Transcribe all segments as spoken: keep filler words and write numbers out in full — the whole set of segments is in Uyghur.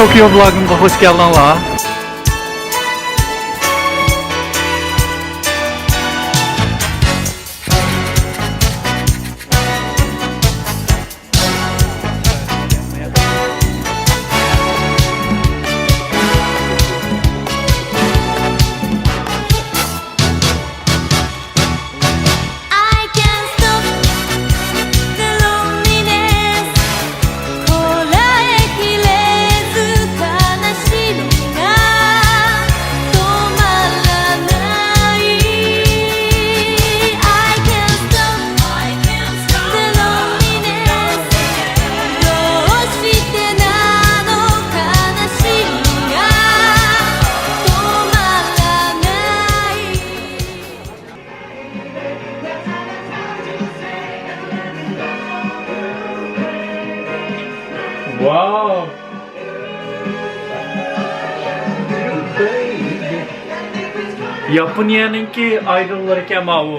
توكيو ۋىلاگىمغا خۇش كەلدىڭلار. I can't stop the loneliness. こらえきれず悲しみが止まらない。 I can't stop the loneliness. どうしてなの悲しみが止まらない。 Wow! ياپونىيەنىڭكى ئايدوللىرىكەن ماۋۇ.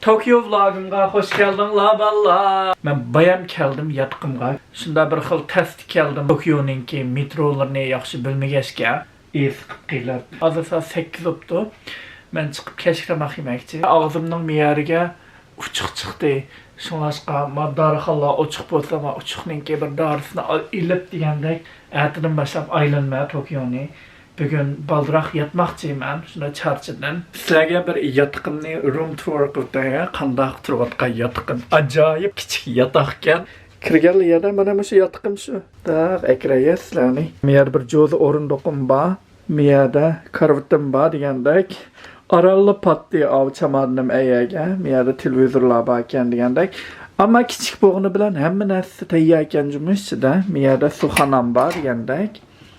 توكيو ۋىلاگىمغا خۇش كەلدىڭلار بالىلار. مەن بايام كەلدىم ياتىقىمغا. شۇنداق بىر خىل تەستە كەلدىم. توكيونىڭكى مېترولىرىنى ياخشى بىلمىگەچكە، ئېسىقىپ قېلىپ. ھازىر سائەت سەككىز بوپتۇ. مەن چىقىپ كەچلىك تاماق يېمەكچى. ئاغزىمنىڭ مىيەرىگە ئۇچۇق چىقتى. شۇڭلاشقا ما دارىخانلار ئوچۇق بولسا، ما ئۇچۇقنىڭكى بىر دارىسىنى ئال-، ئېلىپ دېگەندەك، ئەتىدىن باشلاپ ئايلىنىمەن توكيونى. بۈگۈن بالدۇراق ياتماقچىمەن، شۇنداق چارچىدىم. سىلەرگە بىر ياتىقىمنى روم تۇر قىلىپ بېرەي، قانداق تۇرۇۋاتقان ياتىقىم. ئاجايىپ كىچىك ياتاقكەن. كىرگەن يەردە مانا مۇشۇ ياتىقىم شۇ. داق ئەكرەيە سىلەرنى. مۇ يەردە بىر جوزا ئورۇندۇقۇم بار. مۇ يەردە كارىۋىتىم بار دېگەندەك. ئارانلا پاتتى ئاۋۇ چامادىنىم ئەيەرگە. مۇ يەردە تېلېۋىزورلار باركەن دېگەندەك. ئەمما كىچىك بولغىنى بىلەن ھەممە نەرسە تەيياركەن جۇمۇ ئىچىدە. مۇ يەردە سۇخانام بار دېگەندەك.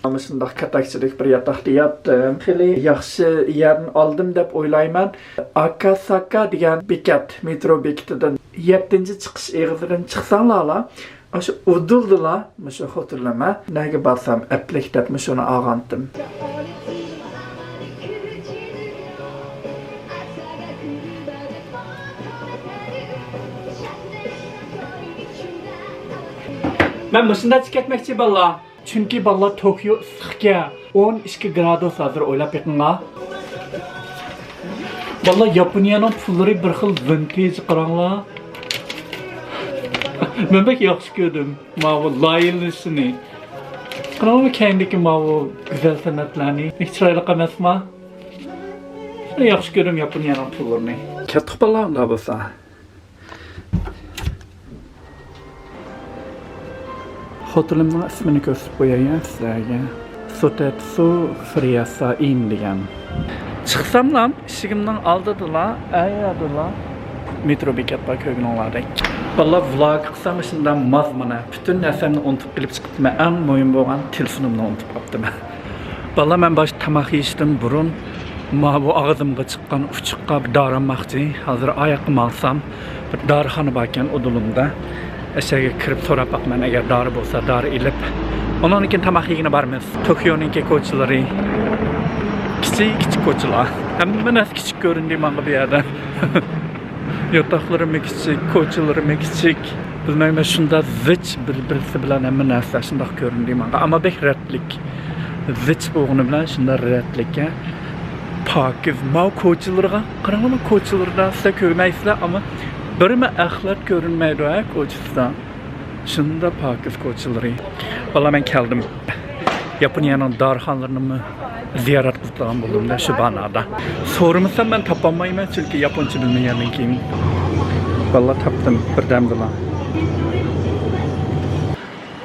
مانا شۇنداق كاتاكچىلىك بىر ياتاقتا ياتتىم. خېلى ياخشى يەرنى ئالدىم دەپ ئويلايمەن. ئاكاساكا دېگەن بېكەت، مېترو بېكىتىدىن يەتتىنچى چىقىش ئېغىزىدىن چىقساڭلارلا، ئاشۇ ئۇدۇلدىلا مۇشۇ خوتۇنلىرىم نەگە بارسام ئەپلىك دەپ مۇشۇنى ئالغانتىم. مەن مۇشۇنداق چىقىپ كەتمەكچى بالىلار. چۈنكى بالىلار توكيو ئىسسىقكەن. ئون ئىككى گرادۇس ھازىر ئويلاپ بېقىڭلار. بالىلار ياپونىيەنىڭ پۇللىرى بىر خىل ۋىنتېج قاراڭلار. مەن بەك ياخشى كۆردۈم. ماۋۇ لايىھىلىشىنى. قاراڭلار كەينىدىكى ماۋۇ گۈزەل سەنئەتلەرنى. بەك چىرايلىق ئەمەسما؟ ياخشى كۆردۈم ياپونىيەنىڭ پۇللىرىنى. كەتتۇق بالىلار ئۇنداق بولسا. خوتۇنۇمنىڭ ئىسمىنى كۆرسىتىپ قوياي سىلەرگە. سوتېتسۇ فىرىياسا ئىن دېگەن. چىقساملا ئىشىكىمنىڭ ئالدىدىلا، ئەيەدىلا مېترو بېكەت بار كۆرگىنىڭلاردەك. بالىلار ۋىلاگ قىلسام شۇنداق ماز مانا. پۈتۈن نەرسەمنى ئۇنتۇپ قېلىپ چىقىپتىمەن. ئەڭ مۇھىم بولغان تېلېفونۇمنى ئۇنتۇپ قاپتىمەن. بالىلار مەن باش تاماق يېيىشتىن بۇرۇن ماۋۇ ئاغزىمغا چىققان ئۇچۇققا بىر دارى ئالماقچى. ھازىر ئاياققا ماڭسام، بىر دارىخانا باركەن ئۇدۇلۇمدا. ئەشەگە كىرىپ سوراپ باقىمەن، ئەگەر دارى بولسا دارى ئېلىپ. ئۇنىڭدىن كېيىن تاماق يېگىلى بارىمىز. توكيونىڭكى كوچىلىرى كىچىك كىچىك كوچىلار. ھەممە نەرسە كىچىك كۆرۈندى ماڭا بۇ يەردە. ياتاقلىرىمۇ كىچىك، كوچىلىرىمۇ كىچىك. بىلمەيمەن، شۇنداق زىچ بىر-بىرسى بىلەن ھەممە نەرسە شۇنداق كۆرۈندى ماڭا. ئەمما بەك رەتلىك. زىچ بولغىنى بىلەن شۇنداق رەتلىك. پاكىز. ماۋۇ كوچىلىرىغا قاراڭلار، ماۋۇ كوچىلىرىدا سىلەر كۆرمەيسىلەر، ئەمما بىرمۇ ئەخلەت كۆرۈنمەيدۇ ھە كوچىسىدا. شۇنداق پاكىز كوچىلىرى. ۋاللا مەن كەلدىم. ياپونىيەنىڭ دارىخانىلىرىنىمۇ زىيارەت قىلىدىغان بولدۇم-دە شۇ بانادا. سورىمىسام مەن تاپالمايمەن، چۈنكى ياپونچە بىلمىگەندىن كېيىن. ۋاللا تاپتىم بىردەمدىلا.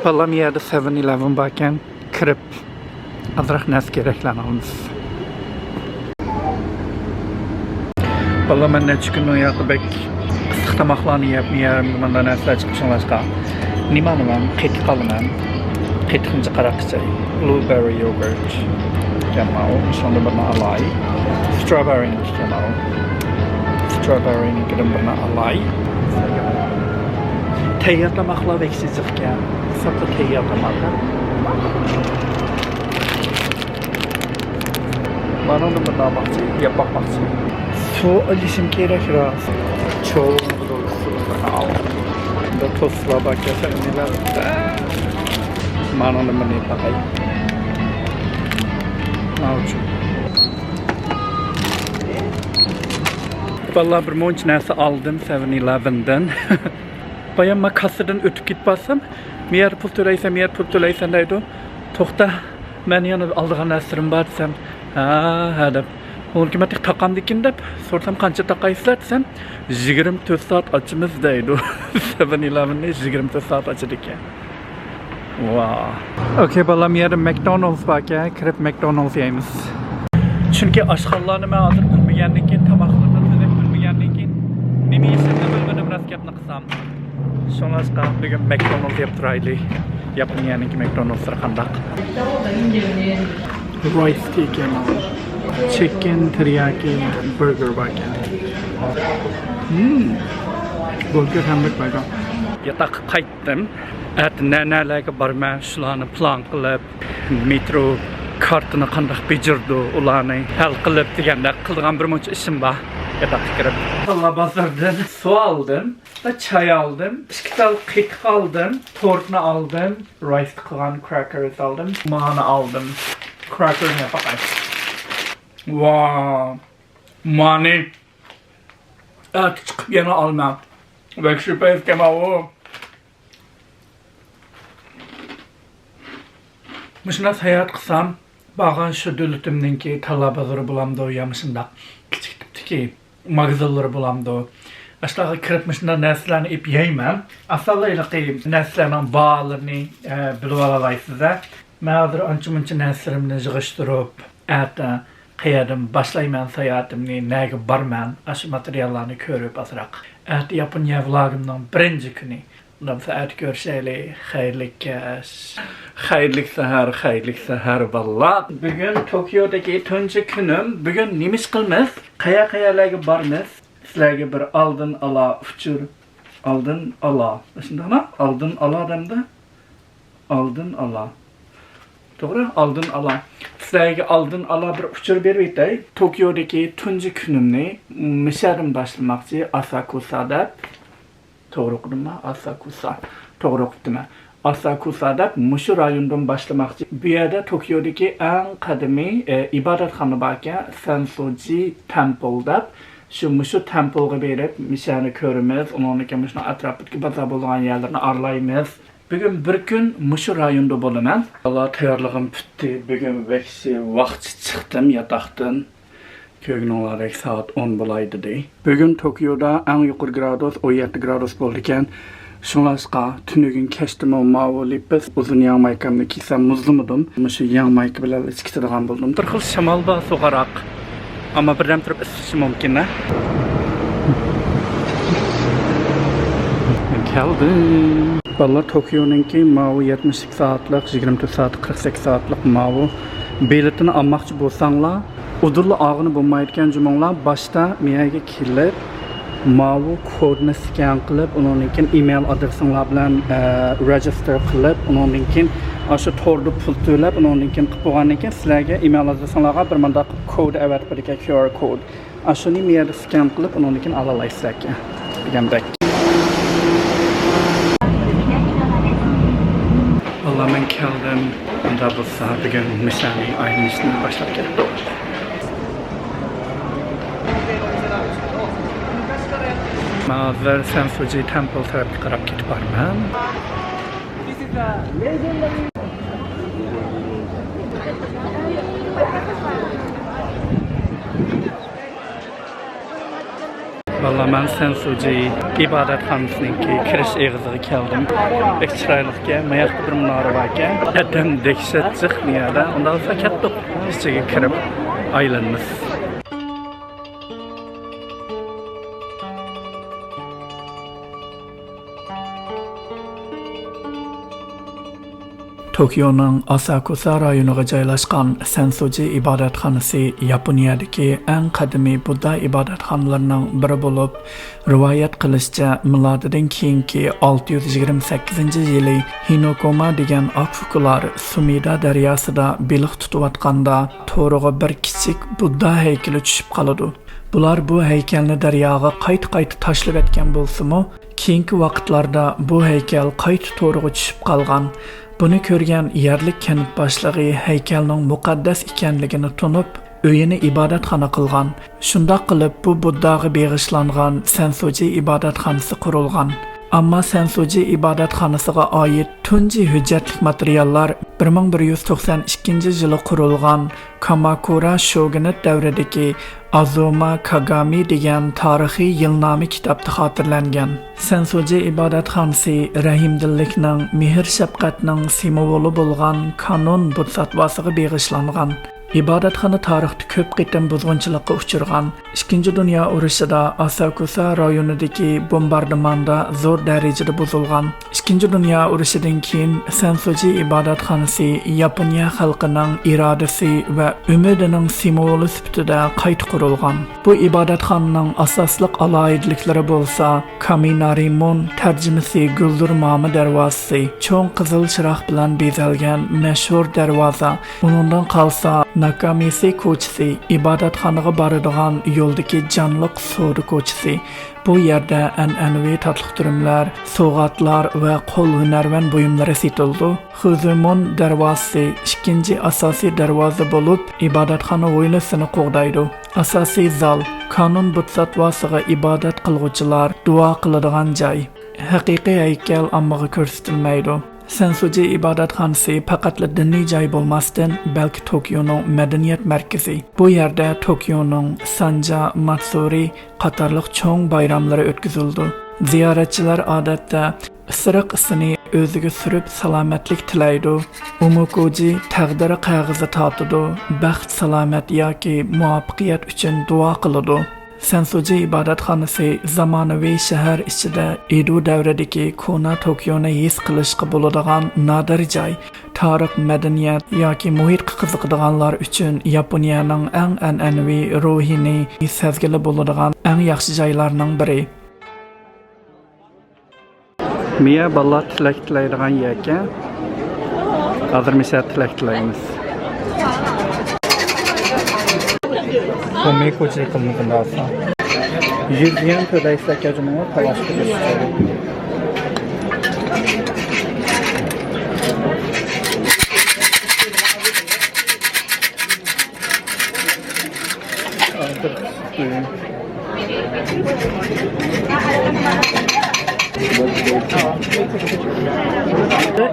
ۋاللا مۇ يەردە سەۋن ئىلېۋېن باركەن، كىرىپ ئازراق نەرسە كېرەكلەرنى ئالىمىز. بالىلار، مەن نەچچە كۈندىن ياقى بەك ئىسسىق تاماقلارنى يەپ، يەرىمگە مۇنداق نەرسىلەر چىقىپ شۇڭلاشقا نېمە ئالىمەن؟ قېتىق ئالىمەن. قېتىقنى جىقراق ئىچەي. بلۇبېررى يوگۇرت. يەنە ماۋۇ، شۇندىن بىرنى ئالاي. سترابېررىنىڭكى يەنە ماۋۇ. سترابېررىنىڭكىدىن بىرنى ئالاي. تەييار تاماقلار بەك سىزىقكەن. ساپلا تەييار تاماقلار. مانىڭدىن بىرنى ئالماقچى، يەپ باقماقچى. سۇ ئېلىشىم كېرەك راست. Çoğunluğu da olsun. Bunda tostlar bak ya, sen neler. Mananın mı ne bakayım. Ne yapayım? Vallahi bir moncha narsa oldim Seven Eleven'dan. بايام مەن كاسسىدىن ئۆتۈپ كېتىپ بارسام، مەيەردە پۇل تۆلەيسەن، مەيەردە پۇل تۆلەيسەن دەيدۇ. توختا، مەن يەنە ئالىدىغان نەرسىلىرىم بار دېسەم، ھە، ھە دەپ. ئۇنىڭكى مەن تېخى تاقامدىكىن دەپ سورىسام، قانچە تاقايسىلەر دېسەم، يىگىرمە تۆت سائەت ئاچىمىز دەيدۇ. سەۋەن ئىلېۋېننى يىگىرمە تۆت سائەت ئاچىدىكەن. ۋاو. ئوكەي بالام، يەردە مەكدونالدس باركەن، كىرىپ مەكدونالدس يەيمىز. چۈنكى ئاشخانىلارنى مەن ھازىر بىلمىگەندىن كېيىن، تاماقلىرىنى تۈزۈپ بىلمىگەندىن كېيىن، نېمە يېيىشىمنى بىلمىدىم، راست گەپنى قىلسام. شۇڭلاشقا بۈگۈن مەكدونالدس يەپ تۇرايلى. ياپونىيەنىڭكى مەكدونالدسلىرى قانداق؟ رايس ئىكەن، چىكن تېرىياكى بۇرگېر باركەن. مم. بۇرگېر ھەممە باركەن. ياتاققا قايتتىم. ئەتە نەنەلەرگە بارىمەن، شۇلارنى پىلان قىلىپ، مېترو كارتىنى قانداق بېجىرىدۇ، ئۇلارنى ھەل قىلىپ دېگەندەك قىلىدىغان بىر مۇنچە ئىشىم بار. ياتاققا كىرىپ. تاللا بازاردىن سۇ ئالدىم، بىر چاي ئالدىم، ئىككى تال قېتىق ئالدىم، تورتنى ئالدىم، رايس قىلغان كراكېرس ئالدىم، مانى ئالدىم. كراكېرنى باقاي. ۋاو، مانى. ئەتە چىقىپ يەنە ئالىمەن. ۋەھشىي پەيزكەن ئاۋۇ. مۇشۇنداق ساياھەت قىلسام، بارغان شۇ دۆلىتىمنىڭكى تاللا بازىرى بولامدۇ يا مۇشۇنداق كىچىك تىپتىكى ماگىزىنلىرى بولامدۇ؟ ئاشۇلارغا كىرىپ مۇشۇنداق نەرسىلەرنى ئېلىپ يەيمەن. ئاسانلا ھېلىقى نەرسىلەرنىڭ باھالىرىنى، ئە، بىلىۋالالايسىز-دە. مەن ھازىر ئانچە-مۇنچە نەرسىلىرىمنى يىغىشتۇرۇپ، ئەتە قەيەردىن باشلايمەن ساياھىتىمنى، نەگە بارىمەن، ئاشۇ ماتېرىياللارنى كۆرۈپ ئازراق. ئەتە ياپونىيە ۋلوگۇمنىڭ بىرىنچى كۈنى. ئۇنداق بولسا ئەتە كۆرۈشەيلى. خەيرلىك كەچ. خەيرلىك سەھەر، خەيرلىك سەھەر، بالىلار. بۈگۈن توكيودىكى تۇنجى كۈنۈم. بۈگۈن نېمە ئىش قىلىمىز؟ قەيەر-قەيەرلەرگە بارىمىز؟ سىلەرگە بىر ئالدىن ئالا ئۇچۇر. ئالدىن ئالا. شۇنداقمۇ؟ ئالدىن ئالا دەمدە؟ ئالدىن ئالا. توغرا، ئالدىن ئالا. سىلەرگە ئالدىن ئالا بىر ئۇچۇر بېرىۋېتەي. توكيودىكى تۇنجى كۈنۈمنى مىشەدىن باشلىماقچى، ئاساكۇسا دەپ. توغرا ئوقۇدۇممۇ؟ ئاساكۇسا. توغرا ئوقۇپتىمەن. ئاساكۇسا دەپ مۇشۇ رايوندىن باشلىماقچى. بۇ يەردە توكيودىكى ئەڭ قەدىمىي، ئە، ئىبادەتخانا باركەن، سەنسوجى تەمپىل دەپ. شۇ، مۇشۇ تەمپىلغا بېرىپ، مىشەنى كۆرىمىز. ئۇنىڭدىن كېيىن مۇشۇنىڭ ئەتراپىدىكى بازار بولىدىغان يەرلەرنى ئارىلايمىز. بۈگۈن بىر كۈن مۇشۇ رايوندا بولىمەن. ۋاللا تەييارلىقىم پۈتتى. بۈگۈن ۋەھشىي ۋاقچى چىقتىم ياتاقتىن. كۆرگىنىڭلاردەك سائەت ئون بولاي دېدى. بۈگۈن توكيودا ئەڭ يۇقىرى گرادۇس ئون يەتتە گرادۇس بولىدىكەن. شۇڭلاشقا تۈنۈگۈن كەچتىمۇ ماۋۇ لىپىس ئۇزۇن يەڭ مايكامنى كىيسەم مۇزلىمىدىم. مۇشۇ يەڭ مايكا بىلەن ئىچى كېتىدىغان بولدۇم. بىر خىل شامال بار سوغۇقراق. ئەمما بىردەم تۇرۇپ ئىسسىشى مۇمكىن ھە. كەلدىم. بالىلار، توكيونىڭكى ماۋۇ يەتمىش ئىككى سائەتلىك، يىگىرمە تۆت سائەت، قىرىق سەككىز سائەتلىك ماۋۇ بېلىتىنى ئالماقچى بولساڭلار، ئۇدۇللا ئالغىلى بولمايدىكەن جۇمۇڭلار. باشتا مېيەگە كېلىپ، ماۋۇ كودنى سكەن قىلىپ، ئۇنىڭدىن كېيىن ئىمېيل ئادرېسىڭلار بىلەن، ئە، رېجىستېر قىلىپ، ئۇنىڭدىن كېيىن ئاشۇ توردا پۇل تۆلەپ، ئۇنىڭدىن كېيىن قىلىپ بولغاندىن كېيىن سىلەرگە ئىمېيل ئادرېسىڭلارغا بىر مۇنداق كود ئەۋەتىپ بېرىدىكەن، كيۇ ئار كود. ئاشۇنى مۇ يەردە سكەن قىلىپ، ئۇنىڭدىن كېيىن ئالالايسىز ئەكەن دېگەندەك. ۋاللا مەن كەلدىم. ئۇنداق بولسا بۈگۈن مىشەنى ئايلىنىشنى باشلاپ كەتتۇق. مەن ھازىر سەنسۇجى تەمپىل تەرەپكە قاراپ كېتىپ بارىمەن. ۋاللا مەن سەنسۇجى ئىبادەتخانىسىنىڭكى كىرىش ئېغىزىغا كەلدىم. بەك چىرايلىقكەن. ماياقتا بىر مۇنارە باركەن. ئادەم دەھشەت جىق دۇنيادا. ئۇنداق بولسا كەتتۇق. ئىچىگە كىرىپ ئايلىنىمىز. توكيونىڭ ئاساكۇسا رايونىغا جايلاشقان سەنسۇجى ئىبادەتخانىسى ياپونىيەدىكى ئەڭ قەدىمىي بۇددا ئىبادەتخانىلىرىنىڭ بىرى بولۇپ، رىۋايەت قىلىشىچە، مىلادىدىن كېيىنكى ئالتە يۈز يىگىرمە سەككىزىنچى يىلى ھىنوكوما دېگەن ئاكا-ئۇكىلار سۇمىدا دەرياسىدا بېلىق تۇتۇۋاتقاندا، تورىغا بىر كىچىك بۇددا ھەيكىلى چۈشۈپ قالىدۇ. بۇلار بۇ ھەيكەلنى دەرياغا قايتا-قايتا تاشلىۋەتكەن بولسىمۇ، كېيىنكى ۋاقىتلاردا بۇ ھەيكەل قايتا تورغا چۈشۈپ قالغان. بۇنى كۆرگەن يەرلىك كەنت باشلىقى ھەيكەلنىڭ مۇقەددەس ئىكەنلىكىنى تونۇپ، ئۆيىنى ئىبادەتخانا قىلغان. شۇنداق قىلىپ، بۇ بۇدداغا بېغىشلانغان سەنسۇجى ئىبادەتخانىسى قۇرۇلغان. ئەمما سەنسۇجى ئىبادەتخانىسىغا ئائىت تۇنجى ھۆججەتلىك ماتېرىياللار بىر مىڭ بىر يۈز توقسەن ئىككىنچى يىلى قۇرۇلغان كاماكۇرا شوگۇنات دەۋرىدىكى ئازۇما كاگامى دېگەن تارىخىي يىلنامە كىتابتا خاتىرىلەنگەن. سەنسۇجى ئىبادەتخانىسى رەھىمدىللىكنىڭ، مېھىر-شەپقەتنىڭ سىمۋولى بولغان كانون بودساتۋاسىغا بېغىشلانغان. ئىبادەتخانا تارىختا كۆپ قېتىم بۇزغۇنچىلىققا ئۇچرىغان. ئىككىنچى دۇنيا ئۇرۇشىدا ئاساكۇسا رايونىدىكى بومباردىماندا زور دەرىجىدە بۇزۇلغان. ئىككىنچى دۇنيا ئۇرۇشىدىن كېيىن سەنسۇجى ئىبادەتخانىسى ياپونىيە خەلقىنىڭ ئىرادىسى ۋە ئۈمىدىنىڭ سىمۋولى سۈپىتىدە قايتا قۇرۇلغان. بۇ ئىبادەتخانىنىڭ ئاساسلىق ئالاھىدىلىكلىرى بولسا، كامىنارىمون، تەرجىمىسى گۈلدۈر ماما دەرۋازىسى، چوڭ قىزىل چىراغ بىلەن بېزەلگەن مەشھۇر دەرۋازا، ئۇنىڭدىن قالسا ناكامىسى كوچىسى، ئىبادەتخانىغا بارىدىغان يولدىكى جانلىق سودا كوچىسى. بۇ يەردە ئەنئەنىۋى تاتلىق تۈرۈملەر، سوۋغاتلار ۋە قول ھۈنەرۋەن بۇيۇملىرى سېتىلىدۇ. خۇزۇمون دەرۋازىسى ئىككىنچى ئاساسىي دەرۋازا بولۇپ، ئىبادەتخانا ھويلىسىنى قوغدايدۇ. ئاساسىي زال، كانون بودساتۋاسىغا ئىبادەت قىلغۇچىلار دۇئا قىلىدىغان جاي. ھەقىقىي ھەيكەل ئاممىغا كۆرسىتىلمەيدۇ. سەنسۇجى ئىبادەتخانىسى پەقەتلا دىنىي جاي بولماستىن، بەلكى توكيونىڭ مەدەنىيەت مەركىزى. بۇ يەردە توكيونىڭ سانجا، ماتسۇرى قاتارلىق چوڭ بايراملىرى ئۆتكۈزۈلىدۇ. زىيارەتچىلەر ئادەتتە ئىسرىق ئىسىنى ئۆزىگە سۈرۈپ سالامەتلىك تىلەيدۇ. ئومۇكۇجى تەقدىر قەغىزى تارتىدۇ، بەخت، سالامەت ياكى مۇۋەپپەقىيەت ئۈچۈن دۇئا قىلىدۇ. سەنسۇجى ئىبادەتخانىسى زامانىۋى شەھەر ئىچىدە ئېدۇ دەۋرىدىكى كونا توكيونى ھېس قىلىشقا بولىدىغان نادىر جاي. تارىخ، مەدەنىيەت ياكى مۇھىتقا قىزىقىدىغانلار ئۈچۈن ياپونىيەنىڭ ئەڭ ئەنئەنىۋى روھىنى سەزگىلى بولىدىغان ئەڭ ياخشى جايلارنىڭ بىرى. مىيە بالىلار تىلەك تىلەيدىغان يەركەن. ھازىر مىسە تىلەك تىلەيمىز. بۇ مېكۇچى قىلمىدىم راسا. يۈز يۈەن تۆلەيسىلەر كەجىنىڭ تالاش قىلىش.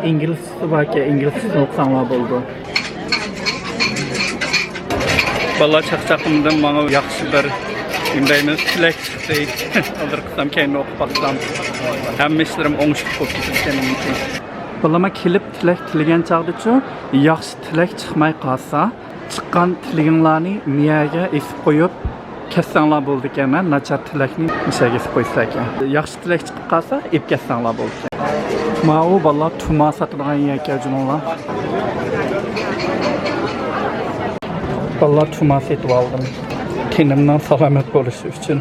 ئىنگلىزچىسى باركەن، ئىنگلىزچىسىنى ئوقۇساڭلار بولىدۇ. بالىلار چاقچاقىمدىن ماڭا ياخشى بىر نېمە دەيمىز، تىلەك چىقتى. ھازىر قىلسام، كەينىدىن ئوقۇپ باقسام، ھەممە ئىشلىرىم ئوڭۇشلۇق بولۇپ كېتىدىكەن. بالىلار كېلىپ تىلەك تىلىگەن چاغدىچۇ، ياخشى تىلەك چىقماي قالسا، چىققان تىلىكىڭلارنى مىيەگە ئېسىپ قويۇپ كەتسەڭلار بولىدىكەن، ھە، ناچار تىلەكنى مىشەگە ئېسىپ قويسىلەركەن. ياخشى تىلەك چىقىپ قالسا، ئېلىپ كەتسەڭلار بولىدىكەن. ماۋۇ بالىلار تۇما ساتىدىغان يەركەن جۇمۇڭلار. بالىلار تۇما سېتىۋالدىم. تېنىمنىڭ سالامەت بولۇشى ئۈچۈن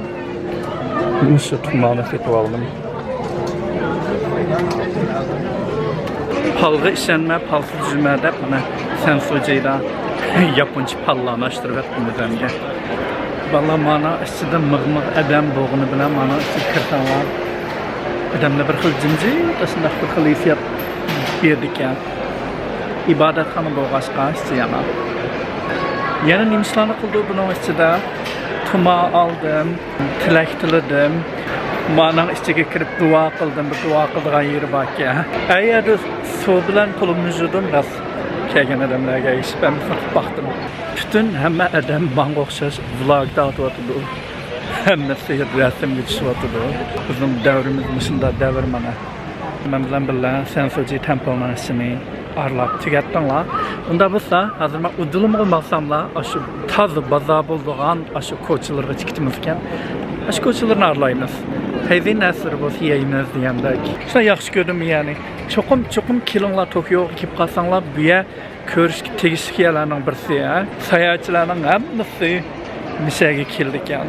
مۇشۇ تۇمانى سېتىۋالدىم. پالغا ئىشەنمە، پالسىز يۈرمە دەپ، مانا، سەنسۇجىدا ياپونچە پاللارنى ئاچتۇرۇۋەتتىم ئۆزۈمگە. بالىلار، مانا ئىچىدە مىغ-مىغ ئادەم بولغىنى بىلەن، مانا ئىچىگە كىرسەڭلار، ئادەملەر بىر خىل جىمجىت، شۇنداق بىر خىل ھېسسىيات بېرىدىكەن. ئىبادەتخانا بولغاچقا ئىچى يامان. يەنە نېمە ئىشلارنى قىلدى بۇنىڭ ئىچىدە؟ تۇما ئالدىم، تىلەك تىلىدىم. مانىڭ ئىچىگە كىرىپ دۇئا قىلدىم، بىر دۇئا قىلىدىغان يېرى باركەن. ئەي يەردە سۇ بىلەن تولۇمنى يۇدۇم، راست كەلگەن ئادەملەرگە ئېرىشىپ ھەممىسىنى قىلىپ باقتىم. پۈتۈن ھەممە ئادەم ماڭا ئوخشاش ۋلوگ تارتىۋاتىدۇ. ھەممىسى رەسىمگە چۈشۈۋاتىدۇ. بىزنىڭ دەۋرىمىز مۇشۇنداق دەۋر مانا. مەن بىلەن بىللە سەنسۇجى تەمپىلنىڭ ئىچىنى ئارىلاپ تۈگەتتىڭلار. ئۇنداق بولسا، ھازىر مەن ئۇدۇلۇمغا ماڭساملا، ئاشۇ تازا بازار بولىدىغان ئاشۇ كوچىلىرىغا چىقىتىمىزكەن. ئاشۇ كوچىلىرىنى ئارىلايمىز. قەيسى نەرسىلىرى بولسا يەيمىز دېگەندەك. شۇنداق ياخشى كۆردۈم يەنى. چوقۇم، چوقۇم كېلىڭلار، توكيوغا كېلىپ قالساڭلار، بۇ يەر كۆرۈشكە تېگىشلىك يەرلەرنىڭ بىرسى، ھە؟ ساياھەتچىلەرنىڭ ھەممىسى مىشەگە كېلىدىكەن.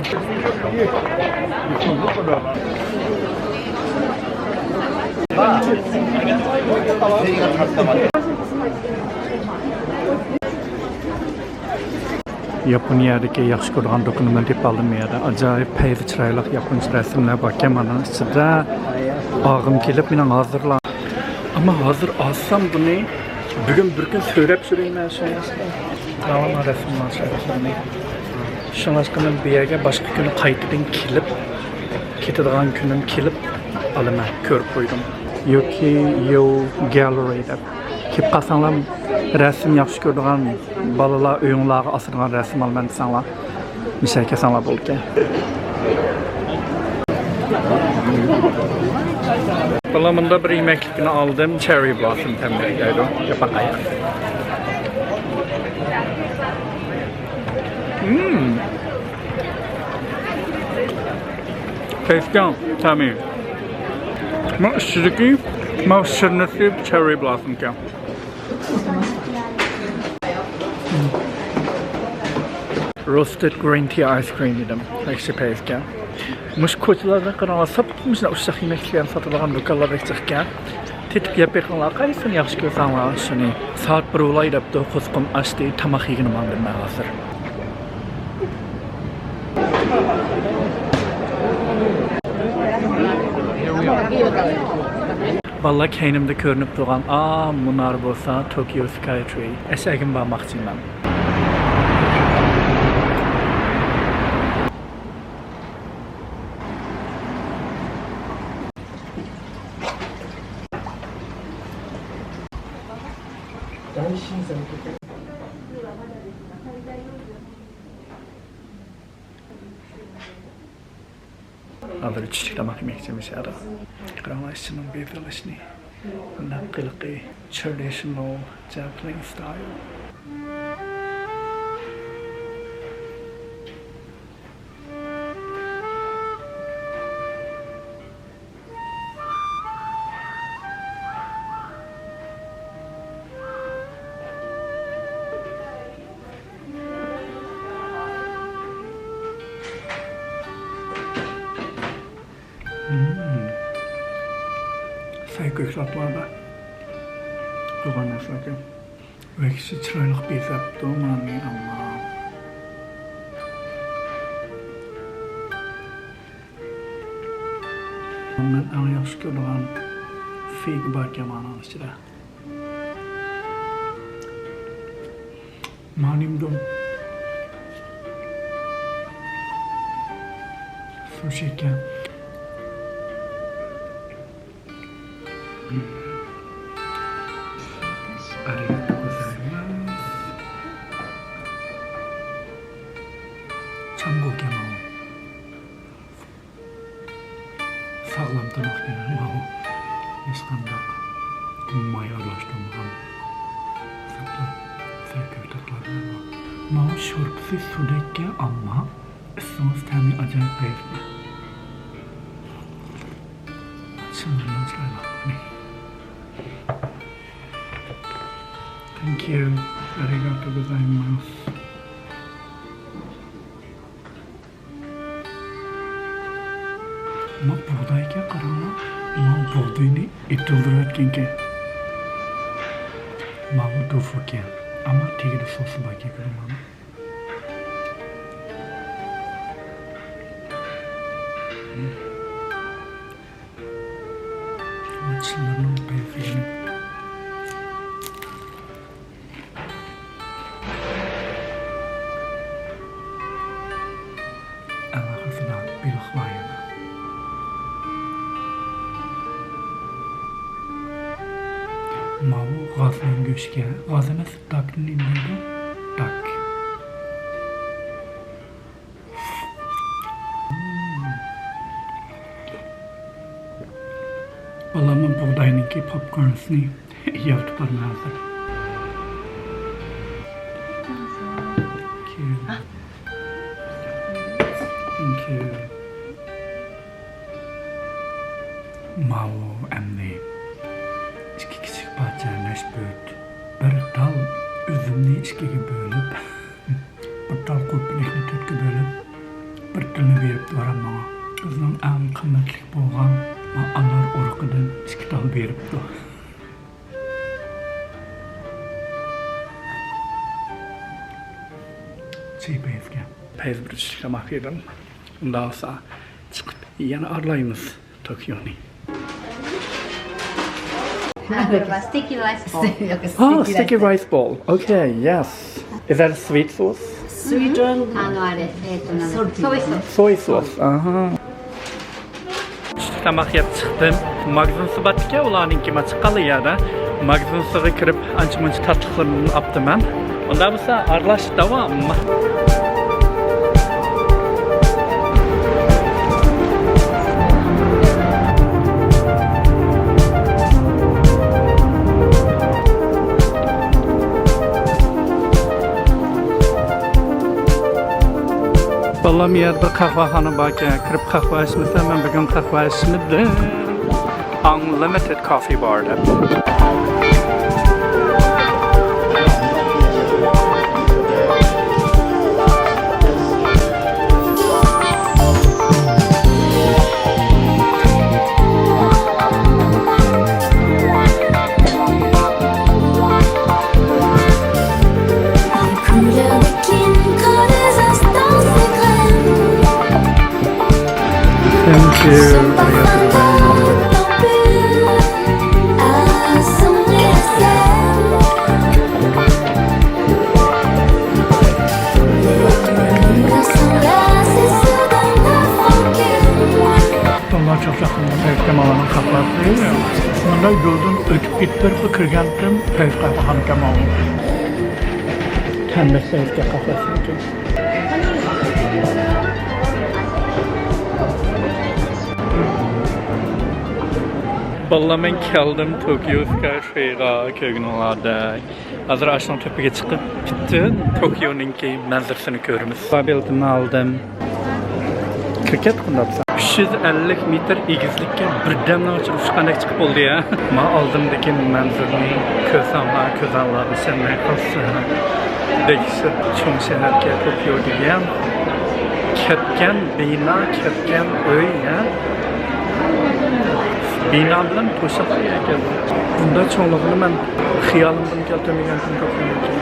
ياپونىيەدىكى ياخشى كۆرىدىغان دۇكىنىمنى تېپىپ ئالدىم بۇ يەردە. ئاجايىپ پەيزى چىرايلىق ياپونچە رەسىملەر باركەن مانا ئىچىدە. ئالغۇم كېلىپ مېنىڭ ھازىرلا. ئەمما ھازىر ئالسام بۇنى، بۈگۈن بىر كۈن سۆرەپ يۈرەيمەن شۇڭلاشقا. ئالما رەسىملەر شۇڭلاشقا بۇ يەرگە باشقا كۈنى قايتىدىن كېلىپ، كېتىدىغان كۈنۈم كېلىپ ئالىمەن، كۆرۈپ قويدۇم. يوكى يو گالېرى دەپ. كېلىپ قالساڭلار، رەسىم ياخشى كۆرىدىغان بالىلار ئۆيۈڭلارغا ئاسىدىغان رەسىم ئالىمەن دېسەڭلار، مىشەگە كەلسەڭلار بولىدىكەن. بالام، مۇندا بىر يېمەكلىكنى ئالدىم، چېررى بلوسسوم تەملىك دەيدۇ، ياپاقاي. مم. كەسكەن تەمى. مانا ئىچىدىكى، مانا شىرنىسى چېررى بلوسسومكەن. روستېد گرىن تى ئايس كرىم دېدىم. ئەكسى پەيزكەن. مۇشۇ كوچىلاردا قاراڭلار، ساپ مۇشۇنداق ئۇششاق يېمەكلىكلەرنى ساتىدىغان دۇكانلار بەك جىقكەن. تېتىپ يەپ بېقىڭلار، قايسىنى ياخشى كۆرسەڭلار شۇنى. سائەت بىر بولاي دەپتۇ، قورسىقىم ئاچتى، تاماق يېگىلى ماڭدىم مەن ھازىر. بالىلار، كەينىمدە كۆرۈنۈپ تۇرغان ئا مۇنار بولسا توكيو سكاي ترى. ئەشەگىمۇ بارماقچىمەن. ھازىر چۈشلۈك تاماق يېمەكچىمىز يادا. قاراڭلار ئىچىنىڭ بېزىلىشىنى. بۇنداق قىلىقى traditional Japanese style. سەي كۆكتاتلاردا تۇرغان نەرسىلەركەن. ۋەكسى چىرايلىق بېزەپتۇ مانى ئەمما. مەن ئەڭ ياخشى كۆرىدىغان فىگ باركەن مانىڭ ئىچىدە. مانىمدۇ؟ سۇشى ئىكەن. ئارىگاتو گوزايماس. چامغۇ ئىكەن ماۋۇ. ساغلام تاماق دېگەن ماۋۇ. ھېچقانداق ماي ئارىلاشتۇرمىغان. ساغلام سەي كۆكتاتلار دېگەن بۇ. ماۋۇ شورپىسى سۇدەككەن، ئەمما ئىسسىڭىز تەمى ئاجايىپ پەيزى. چىللىرىنىڭ چىرايلىقلىقىنى. Thank you. ئارىگاتو گوزايماس. ما بۇغدايكەن، قاراڭلار. ما بۇغدىنى ئېتىلدۇرۇۋەتكەنكەن. ماۋۇ دوفۇكەن. ئەمما تېگىدە سوسى باركەن، كۆرۈڭلارمۇ. چىللىرىنىڭ پەيزى. ئەڭ ئاخىرسىدا بېلىق بار يەنە. ماۋۇ غازنىڭ گۆشىكى. غاز ئەمەس، داكنى نېمە دەيدۇ؟ داك. بالام، بۇغداينىڭكى پوپكورنىسىنى يەۋېتىپ بارىمەن ھازىر. كېيىن. Thank you. ماۋۇ ئەمدى ئىككى كىچىك پارچە نەشپۈت، بىر تال ئۈزۈمنى ئىككىگە بۆلۈپ، بىر تال قۇرپىلىقنى تۆتكە بۆلۈپ، بىر تالنى بېرىپتۇ ئارام ماڭا. بىزنىڭ ئەڭ قىممەتلىك بولغان ئانار ئۇرۇقىدىن ئىككى تال بېرىپتۇ. پەيزگە. پەيز بىر چۈشلۈك تاماق يېدىم. ئۇنداق بولسا چىقىپ يەنە ئارىلايمىز توكيونى. Sticky rice ball. Oh, sticky rice ball. Okay, yes. Is that a sweet sauce? Sweet one. あの、あれ、えっと、なんだっけ、soy sauce. Soy sauce. Uh-huh. چۈشلۈك تاماق يەپ چىقتىم. ماگىزىنسى بارتىكەن، ئۇلارنىڭكى مانا چىققانلا يەردە. ماگىزىنسىغا كىرىپ، ئانچە-مۇنچە تاتلىقلىرىمنى ئاپتىمەن. ئۇنداق بولسا، ئارىلاش داۋام. بالام، يەردە بىر قەھۋەخانا باركەن، كىرىپ قەھۋە ئىچمىسەم، مەن بۈگۈن قەھۋە ئىچمىدىم. Unlimited coffee bar دەپ. Thank you. ئۇلار چاقچاقلىرىنى قايتقان ئالغان خەقلەر. مۇنداق يولدىن ئۆتۈپ كېتىپ بېرىپلا كىرگەنتىم، پەيز قەھۋەخانىكەن ماۋۇ. تەملەشسە ئۆتكەن قەھۋەسىكەن. بالىلار، مەن كەلدىم توكيو سكايترېيغا، كۆرگىنىڭلاردەك. ھازىر ئاشۇنىڭ تۆپىگە چىقىپ، پۈتۈن توكيونىڭكى مەنزىرىسىنى كۆرىمىز. بېلىتىمنى ئالدىم. كىرىپ كەتتۇق ئۇنداق بولسا. ئۈچ يۈز ئەللىك مېتىر ئېگىزلىككە بىردەمنىڭ ئىچىدە ئۇچقاندەك چىقىپ بولدى يا. ما ئالدىمدىكى مەنزىرىنى كۆرسەڭلار، كۆزۈڭلار ئىشەنمەي قالىسىلەر. دەھشەت چوڭ شەھەركەن توكيو دېگەن. كەتكەن بىنا، كەتكەن ئۆي يا. بىنا بىلەن توشاق ئىكەن. بۇنداق چوڭلۇقىنى مەن خىيالىمدىمۇ كەلتۈرمىگەنتىم توكيونىڭكى.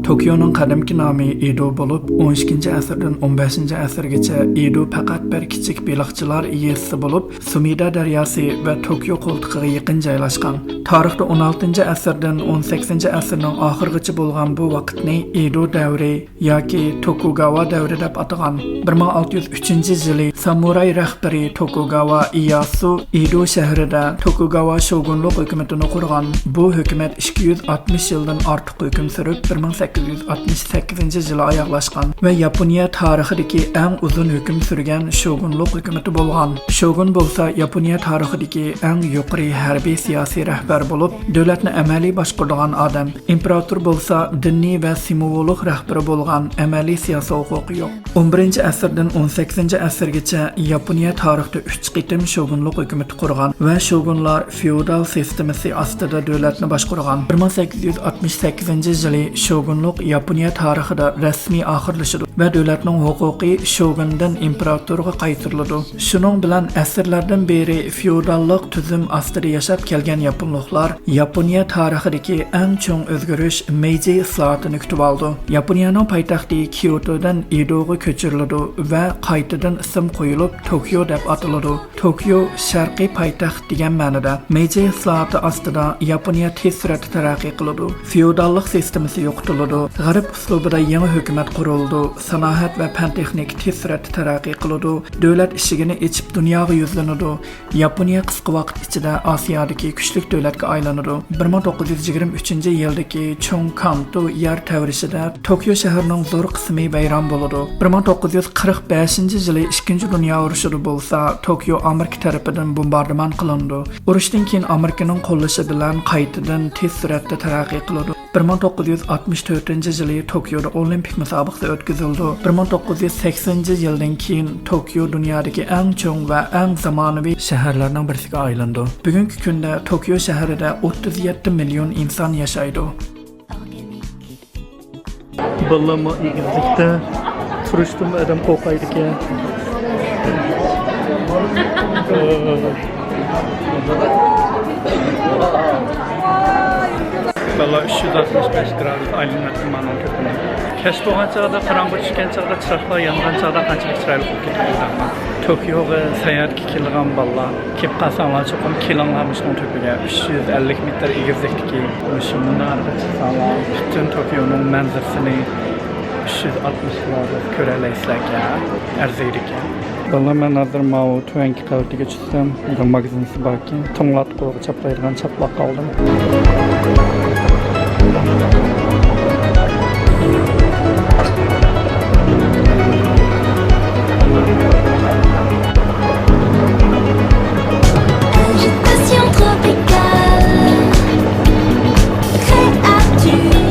توكيونىڭ قەدىمكى نامى ئېدو بولۇپ، ئون ئىككىنچى ئەسىردىن ئون بەشىنچى ئەسىرگىچە ئېدو پەقەت بىر كىچىك بېلىقچىلار يېزىسى بولۇپ، سۇمىدا دەرياسى ۋە توكيو قولتۇقىغا يېقىن جايلاشقان. تارىختا ئون ئالتىنچى ئەسىردىن ئون سەككىزىنچى ئەسىرنىڭ ئاخىرىغىچە بولغان بۇ ۋاقىتنى ئېدو دەۋرى ياكى توكۇگاۋا دەۋرى دەپ ئاتىغان. بىر مىڭ ئالتە يۈز ئۈچىنچى يىلى سامۇراي رەھبىرى توكۇگاۋا ئىياسۇ ئېدو شەھىرىدە توكۇگاۋا شوگۇنلۇق ھۆكۈمىتىنى قۇرغان. بۇ ھۆكۈمەت ئىككى يۈز ئاتمىش يىلدىن ئارتۇق ھۆكۈم سۈرۈپ، بىر مىڭ سەككىز يۈز ئاتمىش سەككىزىنچى يىلى ئاياغلاشقان ۋە ياپونىيە تارىخىدىكى ئەڭ ئۇزۇن ھۆكۈم سۈرگەن شوگۇنلۇق ھۆكۈمىتى بولغان. شوگۇن بولسا ياپونىيە تارىخىدىكى ئەڭ يۇقىرى ھەربىي سىياسىي رەھبەر بولۇپ، دۆلەتنى ئەمەلىي باشقۇرىدىغان ئادەم. ئىمپېراتور بولسا دىنىي ۋە سىمۋوللۇق رەھبىرى بولغان، ئەمەلىي سىياسىي ھوقۇقى يوق. ئون بىرىنچى ئەسىردىن ئون سەككىزىنچى ئەسىرگىچە ياپونىيە تارىختا ئۈچ قېتىم شوگۇنلۇق ھۆكۈمىتى قۇرغان ۋە شوگۇنلار فېئودال سىستېمىسى ئاستىدا دۆلەتنى باشقۇرغان. بىر مىڭ سەككىز يۈز ئاتمىش سەككىزىنچى يىلى شوگۇنلۇق ياپونىيە تارىخىدا رەسمىي ئاخىرلىشىدۇ ۋە دۆلەتنىڭ ھوقۇقى شوگۇندىن ئىمپېراتورغا قايتۇرۇلىدۇ. شۇنىڭ بىلەن ئەسىرلەردىن بېرى فېئوداللىق تۈزۈم ئاستىدا ياشاپ كەلگەن ياپونلۇقلار ياپونىيە تارىخىدىكى ئەڭ چوڭ ئۆزگىرىش مېيجى ئىسلاھاتىنى كۈتۈۋالىدۇ. ياپونىيەنىڭ پايتەختى كيوتودىن ئېدوغا كۆچۈرۈلىدۇ ۋە قايتىدىن ئىسىم قويۇلۇپ، توكيو دەپ ئاتىلىدۇ. توكيو شەرقىي پايتەخت دېگەن مەنىدە. مېيجى ئىسلاھاتى ئاستىدا ياپونىيە تېز سۈرئەتتە تەرەققىي قىلىدۇ. فېئوداللىق سىستېمىسى يوقىتىلىدۇ. غەرب ئۇسلۇبىدا يېڭى ھۆكۈمەت قۇرۇلىدۇ. سانائەت ۋە پەن تېخنىكا تېز سۈرئەتتە تەرەققىي قىلىدۇ. دۆلەت ئىشىكىنى ئېچىپ دۇنياغا يۈزلىنىدۇ. ياپونىيە قىسقا ۋاقىت ئىچىدە ئاسىيادىكى كۈچلۈك دۆلەتكە ئايلىنىدۇ. بىر مىڭ توققۇز يۈز يىگىرمە ئۈچىنچى يىلدىكى چۇڭ كامتو يەر تەۋرىشىدە توكيو شەھىرىنىڭ زور قىسمى ۋەيران بولىدۇ. بىر مىڭ توققۇز يۈز قىرىق بەشىنچى يىلى ئىككىنچى دۇنيا ئۇرۇشىدا بولسا توكيو ئامېرىكا تەرىپىدىن بومباردىمان قىلىنىدۇ. ئۇرۇشتىن كېيىن ئامېرىكىنىڭ قوللىشى بىلەن قايتىدىن تېز سۈرئەتتە تەرەققىي قىلىدۇ. بىر مىڭ توققۇز يۈز ئاتمىش تۆتىنچى يىلى توكيودا ئولىمپىك مۇسابىقىسى ئۆتكۈزۈلىدۇ. بىر مىڭ توققۇز يۈز سەكسىنىنچى يىلدىن كېيىن توكيو دۇنيادىكى ئەڭ چوڭ ۋە ئەڭ زامانىۋى شەھەرلەرنىڭ بىرسىگە ئايلىنىدۇ. بۈگۈنكى كۈندە توكيو شەھىرىدە ئوتتۇز يەتتە مىليون ئىنسان ياشايدۇ. بالىلارمۇ ئېگىزلىكتە تۇرۇشتىنمۇ ئادەم قورقايدىكەن. بالىلار، ئۈچ يۈز ئاتمىش بەش گرادۇس ئايلىنىۋەتتىم مانىڭ كۆپىنى. كەچ بولغان چاغدا، قاراڭغۇ چۈشكەن چاغدا چىراغلار يانغان چاغدا قانچىلىك چىرايلىق بولۇپ كېتىدۇ ئادەملەر. توكيوغا ساياھەتكە كېلىدىغان بالىلار، كېلىپ قالساڭلار چوقۇم كېلىڭلار مۇشۇنىڭ تۆپىگە. ئۈچ يۈز ئەللىك مېتىر ئېگىزلىكتىكى مۇشۇ مۇنارىغا چىقساڭلار، پۈتۈن توكيونىڭ مەنزىرىسىنى ئۈچ يۈز ئاتمىش گرادۇس كۆرەلەيسىلەركەن، ئەرزىيدىكەن. بالىلار، مەن ھازىر ماۋۇ تۆۋەنكى قەۋىتىگە چۈشتۈم. بىر ماگىزىنسى باركەن. توڭلاتقۇغا چاپلايدىغان چاپلاق ئالدىم. Agitation tropicale, créature.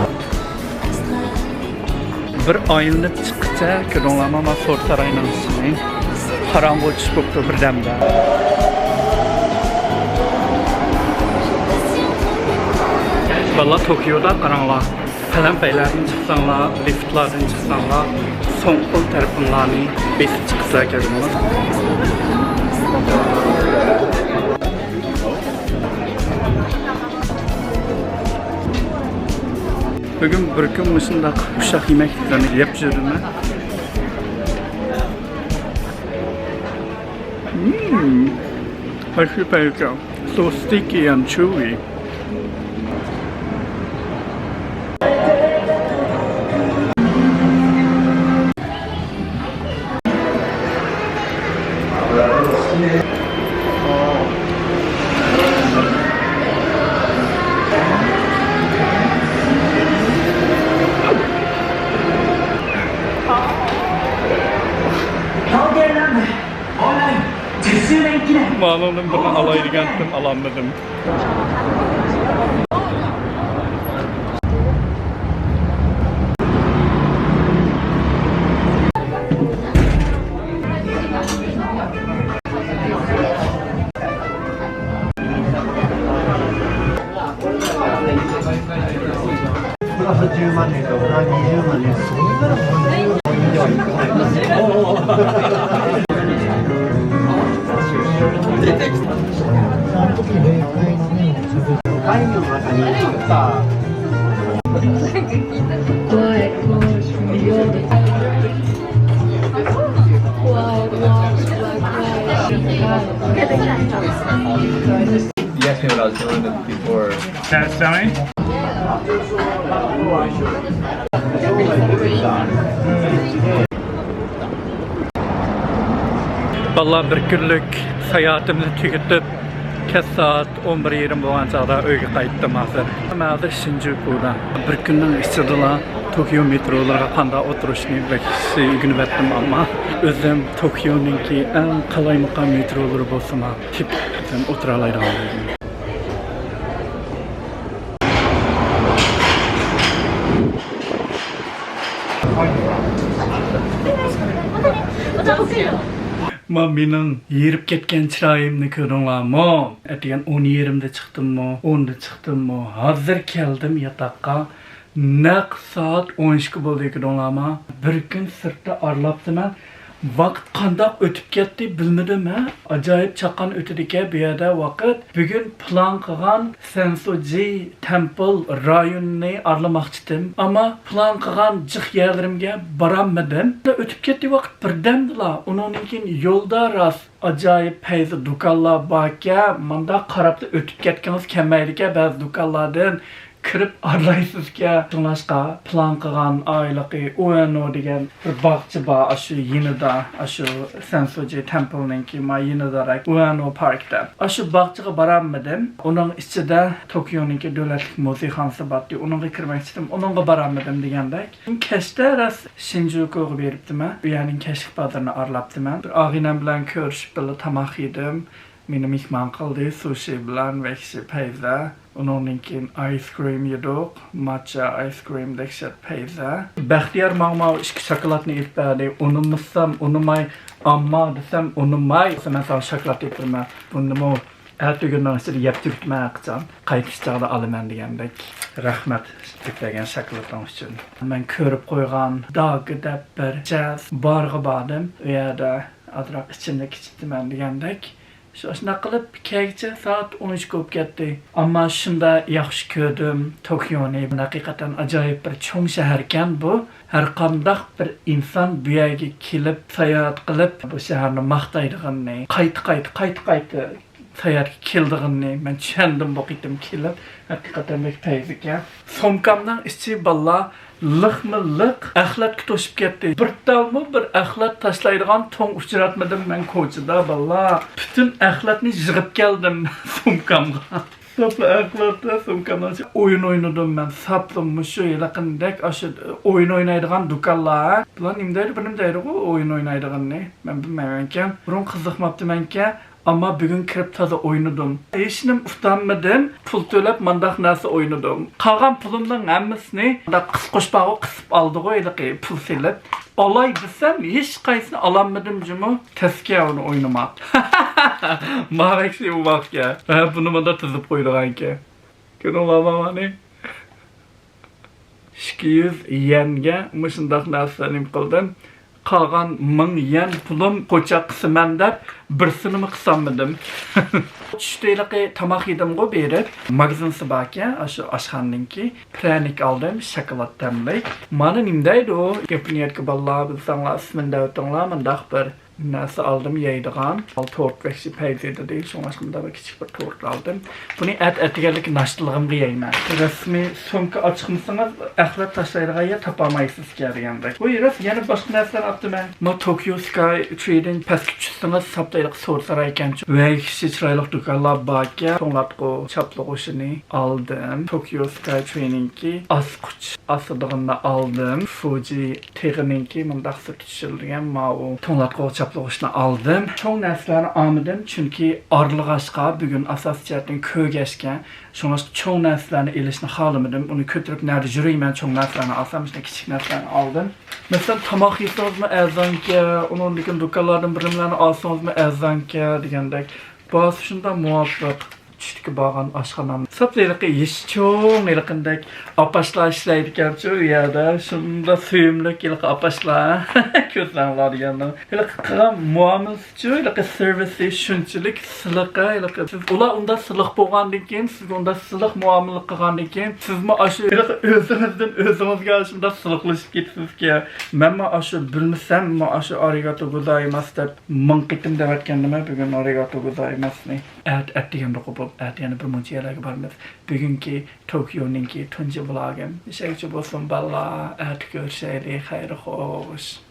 بىر ئايلىنىپ چىققىچە كۆردۈڭلارمۇ، مانا سور ساراينىڭ ئىچىنى. قاراڭغۇ چۈش بوپتۇ بىردەمدە. بالىلار، توكيودا قاراڭلار، پەلەمپەيلەردىن چىقساڭلار، لىفتلاردىن چىقساڭلار، سول قول تەرىپىڭلارنى بېسىپ چىقىسىلەر، كۆردۈڭلارمۇ؟ بۈگۈن بىر كۈن مۇشۇنداق ئۇششاق يېمەكلىكلەرنى يەپ يۈرىمەن. مم. Actually very good. So sticky and chewy. مانىڭدىن بىرنى ئالاي دېگەنتىم، ئالالمىدىم. You asked me what I was doing before. Can I tell me? بالىلار، بىر كۈنلۈك ساياھىتىمنى تۈگىتىپ، كەچ سائەت ئون بىر يېرىم بولغان چاغدا ئۆيگە قايتتىم ھازىر. مەن ھازىر شىنجۇكۇدا. بىر كۈننىڭ ئىچىدىلا توكيو مېترولىرىغا قانداق ئولتۇرۇشنى بەك ياخشى ئۆگىنىۋەتتىم، ئەمما ئۆزۈم توكيونىڭكى ئەڭ قالايمىقان مېترولىرى بولسىمۇ تېپىپ ئۆزۈم ئولتۇرالايدىغان بولدۇم. ما مېنىڭ ھېرىپ كەتكەن چىرايىمنى كۆردۈڭلارمۇ؟ ئەتىگەن ئون يېرىمدە چىقتىممۇ، ئوندا چىقتىممۇ، ھازىر كەلدىم ياتاققا. نەق سائەت ئون ئىككى بولدى، كۆردۈڭلارمۇ؟ بىر كۈن سىرتتا ئارىلاپتىمەن. ۋاقىت قانداق ئۆتۈپ كەتتى بىلمىدىم، ھە؟ ئاجايىپ چاققان ئۆتىدىكەن بۇ يەردە ۋاقىت. بۈگۈن پىلان قىلغان سەنسوجى تەمپىل رايونىنى ئارىلىماقچىدىم، ئەمما پىلان قىلغان جىق يەرلىرىمگە بارالمىدىم. ئۆتۈپ كەتتى ۋاقىت بىردەمدىلا. ئۇنىڭدىن كېيىن يولدا راست ئاجايىپ پەيزى دۇكانلار باركەن، مانداق قاراپلا ئۆتۈپ كەتكىڭىز كەلمەيدىكەن بەزى دۇكانلاردىن. كىرىپ ئارىلايسىزكەن. شۇڭلاشقا پىلان قىلغان ئايلىقى ئۇئېنو دېگەن بىر باغچە بار، ئاشۇ يېنىدا، ئاشۇ سەنسوجى تەمپىلنىڭكى ما يېنىدىراك ئۇئېنو پاركتا. ئاشۇ باغچىغا بارالمىدىم. ئۇنىڭ ئىچىدە توكيونىڭكى دۆلەتلىك مۇزېيخانىسى بارتتى، ئۇنىڭغا كىرمەكچىدىم، ئۇنىڭغا بارالمىدىم دېگەندەك. كەچتە راست شىنجۇكۇغا بېرىپتىمەن. ئۇ يەرنىڭ كەچلىك بازىرىنى ئارىلاپتىمەن. بىر ئاغىنەم بىلەن كۆرۈشۈپ بىللە تاماق يېدىم. مېنى مېھمان قىلدى، سۇشى بىلەن ۋەھشىي پەيزە. ئۇنىڭدىن كېيىن ئايسكرىم يېدۇق. ماتچا ئايسكرىم دەھشەت پەيزە. بەختىيار ماڭا ماۋۇ ئىككى شاكىلاتنى ئېلىپ بەردى. ئۇنىمىسام ئۇنىماي، ئامما دېسەم ئۇنىماي. مەن ساڭا شاكىلات ئېلىپ بېرىمەن. بۇنىمۇ ئەتىگۈننىڭ ئىچىدە يەپ تۈگىتىمەن ھەرقاچان. قايتىش چاغدا ئالىمەن دېگەندەك. رەھمەت ئېلىپ بەرگەن شاكىلاتىڭ ئۈچۈن. مەن كۆرۈپ قويغان داگى دەپ بىر جاز بارغا باردىم. ئۇ يەردە ئازراق ئىچىملىك ئىچىپتىمەن دېگەندەك. شۇنداق قىلىپ كەچكىچە سائەت ئون ئىككى بولۇپ كەتتى. ئەمما شۇنداق ياخشى كۆردۈم توكيونى. ھەقىقەتەن ئاجايىپ بىر چوڭ شەھەركەن بۇ. ھەرقانداق بىر ئىنسان بۇ يەرگە كېلىپ، ساياھەت قىلىپ، بۇ شەھەرنى ماختايدىغىنىنى، قايتا، قايتا، قايتا، قايتا ساياھەتكە كېلىدىغىنىنى مەن چۈشەندىم بۇ قېتىم كېلىپ. ھەقىقەتەن بەك پەيزىكەن. سومكامنىڭ ئىچى باللا لىقمۇ لىق ئەخلەتكە توشۇپ كەتتى. بىر تالمۇ بىر ئەخلەت تاشلايدىغان توڭ ئۇچراتمىدىم مەن كوچىدا باللا. پۈتۈن ئەخلەتنى يىغىپ كەلدىم سومكامغا. ساپلا ئەخلەتتە سومكامنىڭ ئىچىدە ئويۇن ئوينىدىم مەن. ساپلا مۇشۇ ھېلىقىدەك ئاشۇ ئويۇن ئوينايدىغان دۇكانلار. بۇلار نېمە دەيدۇ، بىر نېمە دەيدىغۇ ئويۇن ئوينايدىغىنىنى. مەن بىلمەيمەنكەن. بۇرۇن قىزىقماپتىمەنكەن. ئەمما بۈگۈن كىرىپ تازا ئوينىدىم. ھېچنېمە ئۇتالمىدىم. پۇل تۆلەپ مانداق نەرسە ئوينىدىم. قالغان پۇلۇمنىڭ ھەممىسىنى مانداق قىسقۇچ بارغۇ قىسىپ ئالدىغۇ ھېلىقى پۇل سېلىپ. ئالاي دېسەم ھېچقايسىنى ئالالمىدىم جۇمۇ. تەسكە ئۇنى ئوينىماق. ماۋەكسى ئۇ ۋاقىتكەن. ھە، بۇنى مانداق تىزىپ قويىدىغانكەن. كۆردۈڭلارمۇ مانى؟ ئىككى يۈز يەنگە مۇشۇنداق نەرسىلەرنى نېمە قىلدىم. قالغان مىڭ يەن پۇلۇم قوچاق قىسىمەن دەپ بىرسىنىمۇ قىسالمىدىم. چۈشتە ھېلىقى تاماق يېدىمغۇ بېرىپ، ماگىزىنسى باركەن، ئاشۇ ئاشخانىنىڭكى. پىرەنىك ئالدىم، شاكىلات تەملىك. مانا نېمە دەيدۇ، ياپونىيەدىكى بالىلار، بىلسەڭلار، ئىسمىنى دەۋېتىڭلار، مۇنداق بىر نەرسە ئالدىم يەيدىغان. تورت ۋەھشىي پەيزى دېدى، شۇڭلاشقا مۇنداق بىر كىچىك بىر تورت ئالدىم. بۇنى ئەت-، ئەتىگەنلىكى ناشتىلىقىمغا يەيمەن. رەسمىي سومكا ئاچقۇزسىڭىز، ئەخلەت تاشلايدىغان يەر تاپالمايسىزكەن دېگەندەك. بۇ رەس-، يەنە باشقا نەرسىلەرنى ئاپتىمەن. ما توكيو سكاي ترېينىڭ پەسكە چۈشسىڭىز، ساپتا ھېلىقى سورۇنلار ئىكەن. ۋەھشىي چىرايلىق دۇكانلار باركەن. توڭلاتقۇ چاپلىغۇچىنى ئالدىم. توكيو سكاي ترېينىڭكى ئاسقۇچ ئاسىدىغىنىنى ئالدىم. فۇجى تېغىنىڭكى مۇنداق سىرتى چۈشۈرۈلگەن ماۋۇ توڭلاتقۇ چاپلىغۇچنى ئالدىم. چوڭ نەرسىلەرنى ئالمىدىم، چۈنكى ئارىلىغاچقا، بۈگۈن ئاساسىي جەھەتتىن كۆرگەچكە، شۇڭلاشقا چوڭ نەرسىلەرنى ئېلىشنى خالىمىدىم. ئۇنى كۆتۈرۈپ نەدە يۈرەيمەن، چوڭ نەرسىلەرنى ئالسام، شۇنداق كىچىك نەرسىلەرنى ئالدىم. مەسىلەن، تاماق يېسىڭىزمۇ ئەرزانكەن، ئۇنىڭدىن كېيىن دۇكانلاردىن بىر نېمىلەرنى ئالسىڭىزمۇ ئەرزانكەن دېگەندەك. باھاسى شۇنداق مۇۋاپىق. چۈشتىكى بارغان ئاشخانام. ساپ ھېلىقى يېشى چوڭ، ھېلىقىدەك ئاپاشلار ئىشلەيدىكەنچۇ ئۇ يەردە. شۇنداق سۆيۈملۈك ھېلىقى ئاپاشلار. كۆرسەڭلار دېگەننىڭ. ھېلىقى قىلغان مۇئامىلىسىچۇ، ھېلىقى سېرۋىسى شۇنچىلىك سىلىق، ھېلىقى. سىز، ئۇلار ئۇنداق سىلىق بولغاندىن كېيىن، سىزگە ئۇنداق سىلىق مۇئامىلە قىلغاندىن كېيىن، سىزمۇ ئاشۇ ھېلىقى ئۆزىڭىزدىن ئۆزىڭىزگە ئاشۇنداق سىلىقلىشىپ كېتىسىزكەن. مەنمۇ ئاشۇ بىلمىسەم، مانا ئاشۇ ئارىگاتو گوزايماس دەپ مىڭ قېتىم دەۋەتكەندىمەن، بۈگۈن ئارىگاتو گوزايماسنى. ئەتە، ئەتىگەن بولۇپ، ئەتە يەنە بىر مۇنچە يەرلەرگە بارىمىز. بۈگۈنكى توكيونىڭكى تۇنجى ۋلوگىم. مۇشۇ يەرگىچە بولسۇن، بالىلار. ئەتە كۆرۈشەيلى. خەير خوش.